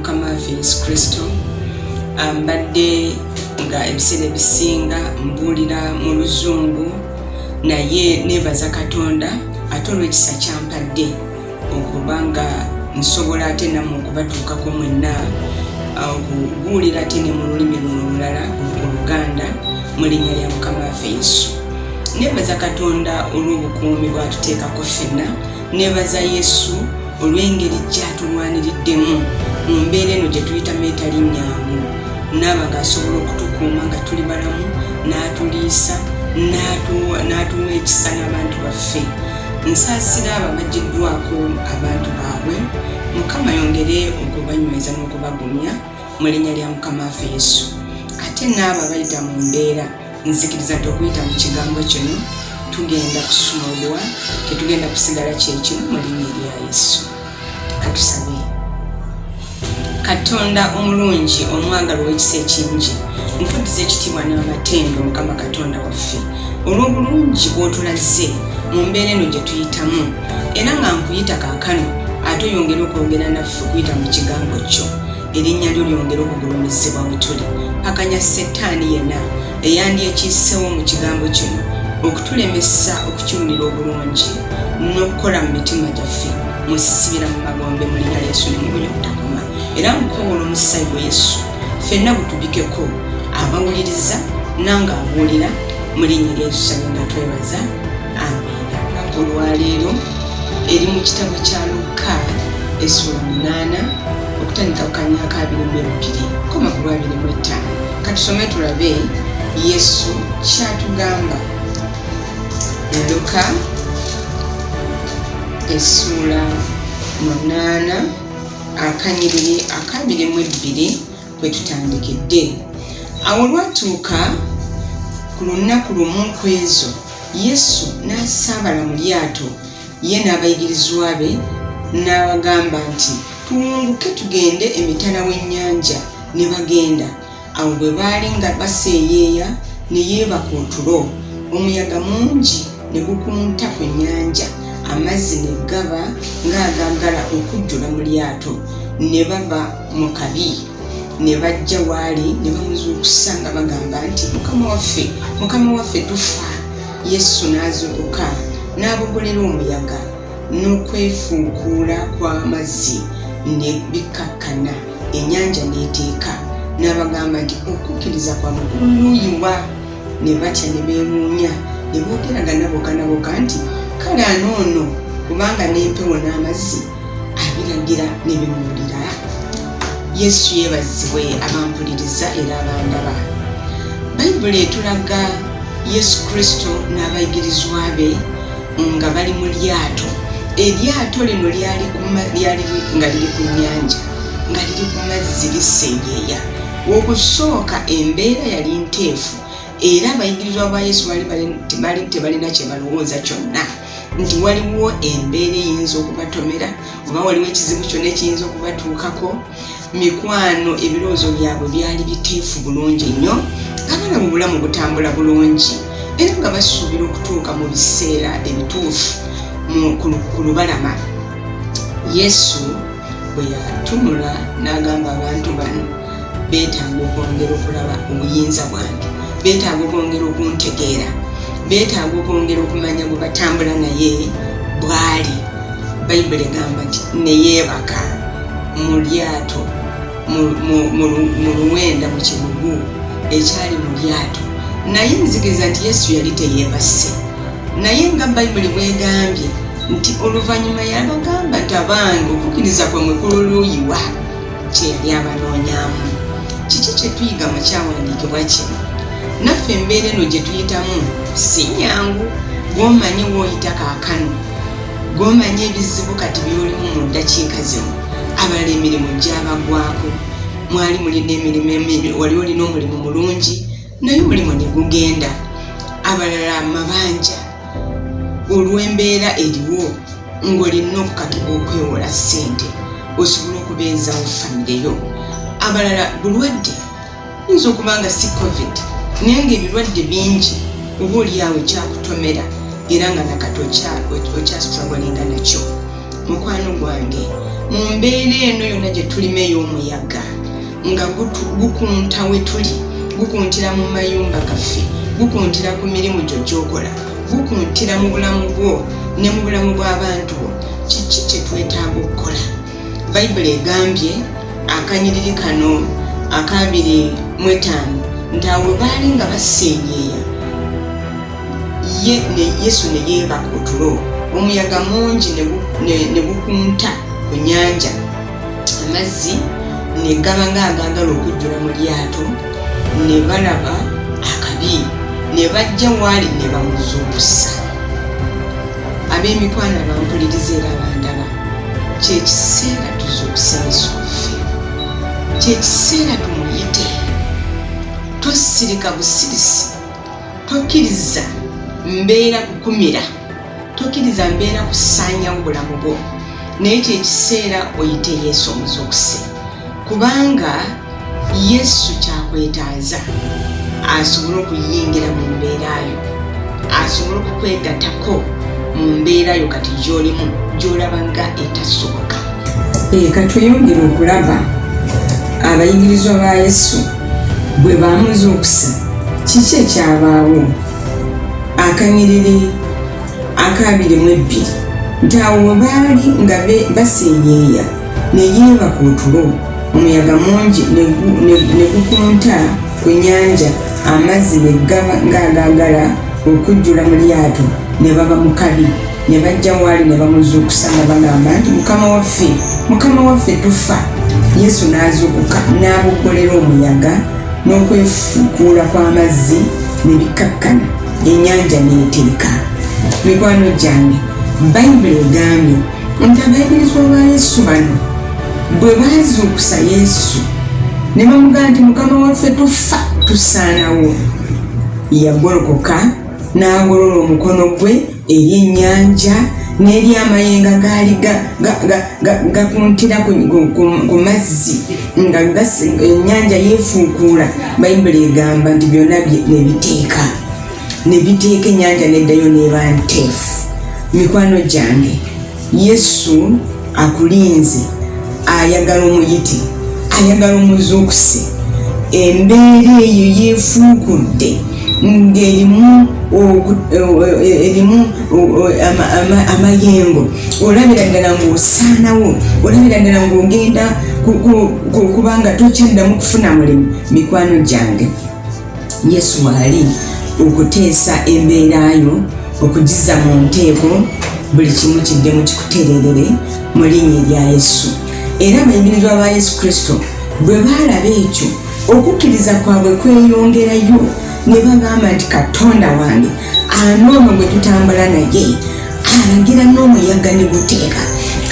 Mukama waffe Yesu Kristo. Mbadde nga ebiseera ebisinga mbuulira mu Luzungu, naye neebaza Katonda ate olw'ekisa kyampadde okuba nga nsobola ate nammwe okubatuukako mwenna, okubuulira ate ne mu lulimi luno olulala, Oluganda, mu linnya lya Mukama waffe Yesu. Neebaza Katonda olw'obukuumi bw'atuteekako ffenna. Neebaza Yesu olw'engeri gy'atulwaniriddemu mu mbeera eno gye tuyitamu etali nnyangu, naaba ng'asobola okutukuuma nga tuli balamu, n'atuliisa, n'atuwa ekisa n'abantu baffe. Nsaasira abo abagiddwako abantu baabwe. Mukama yongere okubanyweza n'okubagumya mu linnya lya Mukama waffe Yesu. Ate n'abo abayita mu mbeera, nzikiriza nti okuyita mu kigambo kino tugenda kusumulwa, tetugenda kusigala kyekimu mu linnya erya Yesu. Katusabe. Katonda omulungi, omwagala, ow'ekisa ekingi, nkuddiza ekitiibwa n'amatendo, Mukama Katonda waffe, olw'obulungi bw'otulaze mu mbeera eno gye tuyitamu, era nga nkuyita kaakano ate oyongere okwogera naffe okuyita mu kigambo kyo. Erinnya lyo lyongere okugulumizibwa we tuli. Pakanya setaani yenna eyandyekiisewo mu kigambo kino okutulemesa okukiwulira obulungi n'okukola mu mitima gyaffe. Musibira mu magombe mu linnya lya Yesu ne mu bunyo obutakoma, era nkowola omusaayi gwa Yesu ffenna gutubikeko, abawuliriza nange abuulira, mu linnya lya Yesu sabye nga twebaza, amiina. Olwaleero eri mu kitabo kya Lukka essuula 8, okutandika ku kanyaka 22 koma ku lwa 25. Katusome tulabe Yesu kyatugamba. Luka essuula 8, akanyiriri aka 22 kwe tutandikidde. Awo olwatuuka ku lunaku lumu ku ezo, Yesu n'asaabala mu lyato, ye n'abayigirizwa be, n'abagamba nti, "Tuwunguke tugende emitala w'ennyanja." Ne bagenda. Awo bwe baali nga baseeyeeya, ne yeebaka otulo. Omuyaga mungi ne gukunta ku nnyanja, amazzi ne gaba ng'agaagala okujjula mu lyato, ne baba mu kabi. Ne bajja waali ne bamuzuukusa nga bagamba nti, "Mukama waffe, Mukama waffe, tufa!" Yesu n'azuukuka n'abogolera omuyaga n'okwefuukuula kw'amazzi, ne bikkakkana, ennyanja n'eteeka. N'abagamba nti, "Okukkiriza kwammwe kuluuyiwa?" Ne batya ne beewuunya, ne boogeragana bokka na bokka nti, "Kale ani ono, kubanga n'empewo n'amazzi abiragira ne bimuwulira?" Yesu yeebazibwe. Abampuliriza era abandaba, Bayibuli etulaga Yesu Kristo n'abayigirizwa be nga bali mu lyato. Eryato lino lyali nga liri ku nnyanja, nga liri ku mazzi, liseeyeeya. Okusooka embeera yali nteefu, era abayigirizwa ba Yesu bali tebalina kye balowooza kyonna nti waliwo embeera eyinza okubatomera oba waliwo ekizibu kyonna ekiyinza okubatuukako. Mikwano, ebirowoozo byabwe byali biteefu bulungi nnyo, nga balaba obulamu butambula bulungi, era nga basuubira okutuuka mu biseera ebituufu ku lubalama. Yesu bwe yatunula n'agamba, "Abantu bano beetaaga okwongera okulaba obuyinza bwange, beetaaga okwongera okuntegeera, beetaaga okwongera okumanya bwe batambula naye bw'ali." Bayibuli egamba nti neyeebaka mu lyato, mu luwenda, mu kibugu ekyali mu lyato. Naye nzikiriza nti Yesu yali teyeebase, naye nga Bayibuli bwegambye nti oluvannyuma yabagamba nti, "Abange, okukkiriza kwammwe kululuuyiwa?" Kye yali abanoonyaamu kiki? Kye tuyiga mu kyawandiikibwa kino, naffe embeera eno gye tuyitamu si nyangu. Gwomanyi wooyita kaakano, gwomanyi ebizibu kati byolimu mu ddakiika zino. Abalala emirimu gyabagwako. Mwali mulina emirimu, wali olina omulimu mulungi, naye omulimu ne gugenda. Abalala amabanja olw'embeera eriwo, ng'olina okukakibwa okwewola ssente osobole okubeezawo famire yo. Abalala bulwadde, yinza okuba nga si COVID, naye ngaebirwadde bingi oba oliawo kyakutomera, era nga nakati okyastrugglinga nakyo. Mukwano gwange, mu mbeera eno yonna gye tulimu ey'omuyaga nga gukunta we tuli, gukuntira mu mayumba gaffe, gukuntira ku mirimu gyo gy'okola, gukuntira mu bulamu bwo ne mu bulamu bw'abantu bo, kiki kye twetaaga okukola? Bayibuli egambye akanyiriri kano akabiri mu etaano nti awo baali nga baseeyeeya ye ne Yesu ne yeebaka otulo, omuyaga mungi ne gukunta ku nnyanja, amazzi ne gaba ng'agaagala okujjula mu lyato, ne balaba akabi, ne bajja waali ne bamuzuukusa. Ab'emikwano abampuliriza era abandaba, kye kiseera tuzuukuse Yesu waffe, kye kiseera tumuyite. Tosirika busirisi, tokkiriza mbeera kukumira, tokkiriza mbeera kusaanyawo bulamu bwo, naye kye kiseera oyite Yesu omuzuukuse, kubanga Yesu kyakwetaaza asobole okuyingira mu mbeera yo, asobole okukwegatako mu mbeera yo kati gy'olimu, gy'olaba nga etasoboka. Katweyongere okulaba abayigirizwa ba Yesu bwe baamuzuukusa, kiki ekyabaawo? Akanyiriri akabiri mu ebbiri nti awo we baali nga baseeyeeya ne yeebaka otulo, omuyaga mungi ne gukunta ku nnyanja, amazzi ne gaba ng'agaagala okujjula mu lyato, ne baba mu kabi. Ne bajja waali ne bamuzuukusa nga bagamba nti, Mukama waffe, Mukama waffe, tufa! Yesu n'azuukuka n'aboggolera omuyaga n'okwefukuula kw'amazzi, ne bikkakkana, ennyanja n'eteeka. Mikwano gyange, Bayibuli egambye nti abayigirizwa ba Yesu bano bwe baazuukusa Yesu ne bamugamba nti, Mukama waffe, tufa, tusaanawo, yagolokoka n'agolola omukono gwe eri ennyanja n'eri amayengo gaali gakuntira ku mazzi, nga ennyanja yeefuukuula. Bayibuli egamba nti byonna ne biteeka, ne biteeka, ennyanja n'eddayo n'eba nteefu. Mikwano gyange, Yesu akulinze, ayagala omuyite, ayagala omuzuukuse. Embeera eyo yeefuukudde ng'erimu erimu amayengo, olabira ddala ng'osaanawo, olabira ddala ng'ogenda kubanga tokyaddamu kufuna mulimu. Mikwano gyange, Yesu waali okuteesa embeera yo, okugiza mu nteeko, buli kimu kiddemu kikutereerere mu linnya erya Yesu. Era abayigirizwa ba Yesu Kristo bwe baalaba ekyo, okukkiriza kwabwe kweyongerayo, ne bagamba nti, Katonda wange, anoono gwe tutambula naye alagira n'omuyaga ne guteeka,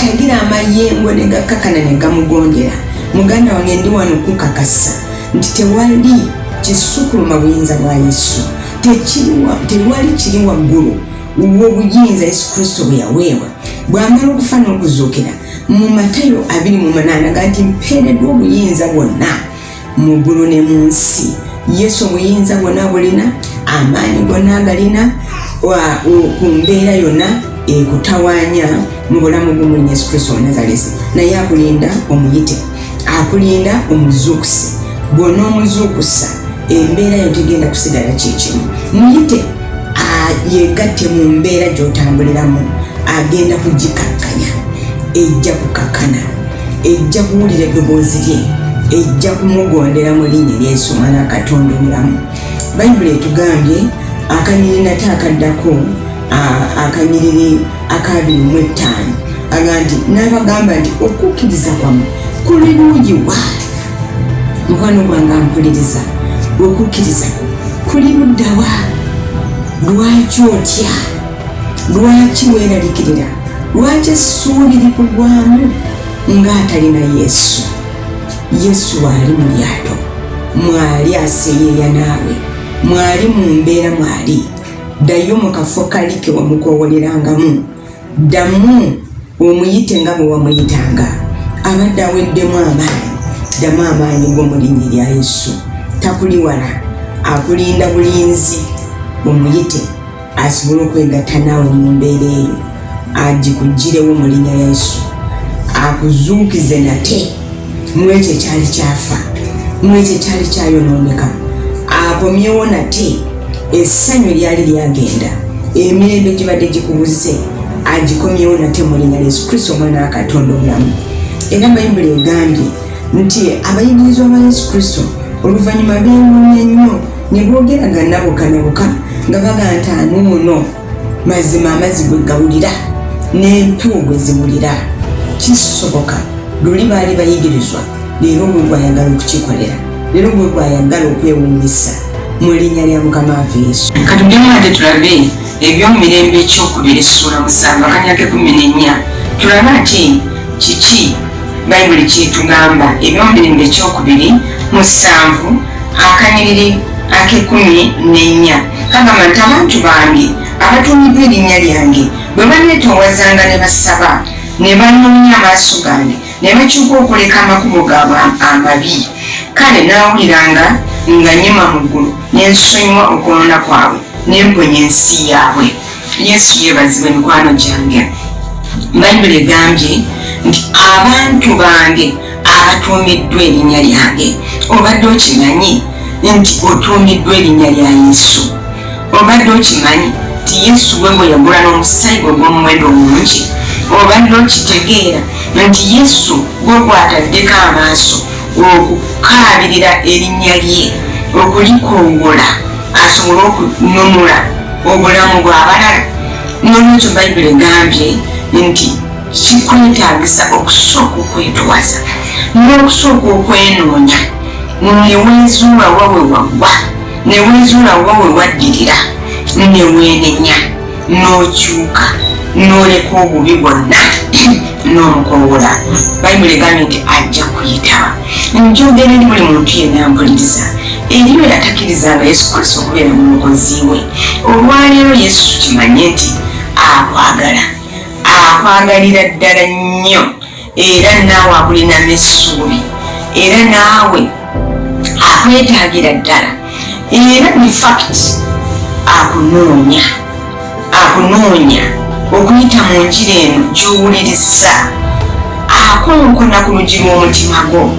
alagira amayengo ne gakkakana ne gamugondera. Muganda wange, ndi wano kukakasa nti tewali kisukuluma buyinza bwa Yesu, tewali kiri waggulu w'obuyinza Yesu Kristo bwe yaweebwa bw'amala okufa n'okuzuukira. Mu Matayo 28 ga nti, mpeereddwa obuyinza bwonna mu ggulu ne mu nsi. Yesu obuyinza bwonna bulina, amaanyi gonna agalina ku mbeera yonna ekutawaanya mu bulamu bw'omulinya Yesu Kristo wa Nazalesi. Naye akulinda omuyite, akulinda omuzuukuse. Bw'onoomuzuukusa, embeera yo tegenda kusigala kyekimu. Muyite yegatte mu mbeera gy'otambuliramu, agenda kugikakkanya, ejja kukakkana, ejja kuwulira eddoboozi lye, ejja kumugondera mu linnya erya Yesu omwana wa Katonda omulamu. Bayibuli etugambye akanyiriri nate akaddako, akanyiriri akabiri mu etaano, aga nti, n'abagamba nti, okukkiriza kwammwe kuli luuyi wa? Mukwano gwange ampuliriza, okukkiriza kwo kuli luddawa? Lwaki otya? Lwaki weeralikirira? Lwaki essuubi likugwamu ng'atalina Yesu? Yesu waali mu lyato, mwali aseeyeeya naawe, mwali mu mbeera, mwali. Ddayo mu kafo kali ke wamukoowolerangamu, ddamu omuyite nga bwe wamuyitanga. Abadde aweddemu amaanyi, ddamu amaanyi go mu linnya lya Yesu. Takuli wala, akulinda bulinzi omuyite asobole okwegatta naawe mu mbeera eyo. Agikuggirewo mu linnya lya Yesu, akuzuukize nate mu ekyo ekyali kyafa, mu ekyo ekyali kyayonooneka, akomyewo nate essanyu eryali lyagenda, emirembe gibadde gikubuze, agikomyewo nate mu linnya lya Yesu Kristo omwana wa Katonda omulamu. Era Bayibuli egambye nti abayigirizwa ba Yesu Kristo oluvannyuma beewuunya nnyo ne boogeragana bokka na bokka nga bagamba nti ani ono? Mazima amazzi gwe gawulira n'empewo gwe ziwulira. Kisoboka luli baali bayigirizwa, leero gwe gwayagala okukikolera, leero gwe gwayagala okwewuunyisa mu linnya lya Mukama waffe Yesu. Katuddemu ate tulabe Ebyomumirembe ekyokubiri essuula 7 akanyaka 14, tulabe ate kiki Bayibuli kyetugamba. Ebyomumirembe ekyokubiri 7 akanyiriri ak'e14 kagamba nti abantu bange abatuumiddwa erinnya lyange bwe baneetoowazanga ne basaba ne banoonya amaaso gange ne bakyuka okuleka amakubo gaabwe amabi, kale naawuliranga nga nnyima mu ggulu ne nsonyiwa okwonoona kwabwe ne mponya ensi yaabwe. Yesu yeebazibwe mikwano gyange. Bayibuli egambye nti abantu bange abatuumiddwa erinnya lyange. Obadde okimanyi nti otuumiddwa erinnya lya Yesu? Obadde okimanyi nti Yesu gwe gwe yagula n'omusaayi gwe gw'omuwendo omungi? Obadde okitegeera nti Yesu gwe gwataddeko amaaso okukaabirira erinnya lye, okulikoowola asobole okununula obulamu bw'abalala? N'olwekyo Bayibuli egambye nti kikwetaagisa okusooka okwetowaza n'okusooka okwenoonya ne weezuula wa we waggwa, ne weezuula wa we waddirira, ne weenenya n'okyuka n'oleka obubi bwonna n'omukowola. Bayibuli egambye nti ajja kuyitaba. Njogera eri buli muntu yenna mpuliriza, eri oyo atakkirizanga Yesu Kristo okubeera mulokozi we. Olwaleero Yesu kimanye nti akwagala, akwagalira ddala nnyo, era naawe akulinamu essuubi, era naawe akwetaagira ddala, era in fact akunoonya, akunoonya okuyita mu njiri eno gy'owuliriza. Akonkona ku luggi lw'omutima gwo,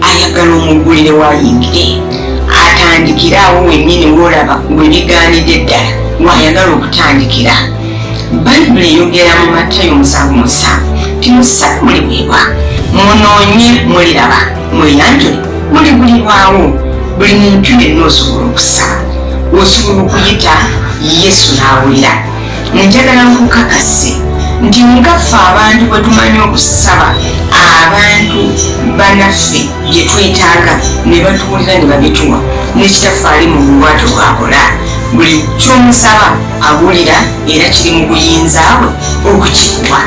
ayagala omuggulire wayingire, atandikire awo wennyini w'olaba we bigaanidde ddala, w'ayagala okutandikira. Bayibuli eyogera mu Matayo 7:7 nti musabe muliweebwa, munoonye muliraba, mweyanjule muligulibwawo. Buli muntu yenna osobola okusaba, osobola okuyita Yesu n'awulira. Njagala nkukakase nti nga ffe abantu bwe tumanyi okusaba abantu banaffe bye twetaaga ne batuwulira ne babituwa, ne Kitaffe ali mu ggulu bw'atyo bw'akola. Buli ky'omusaba awulira era kiri mu buyinza bwe okukikuwa.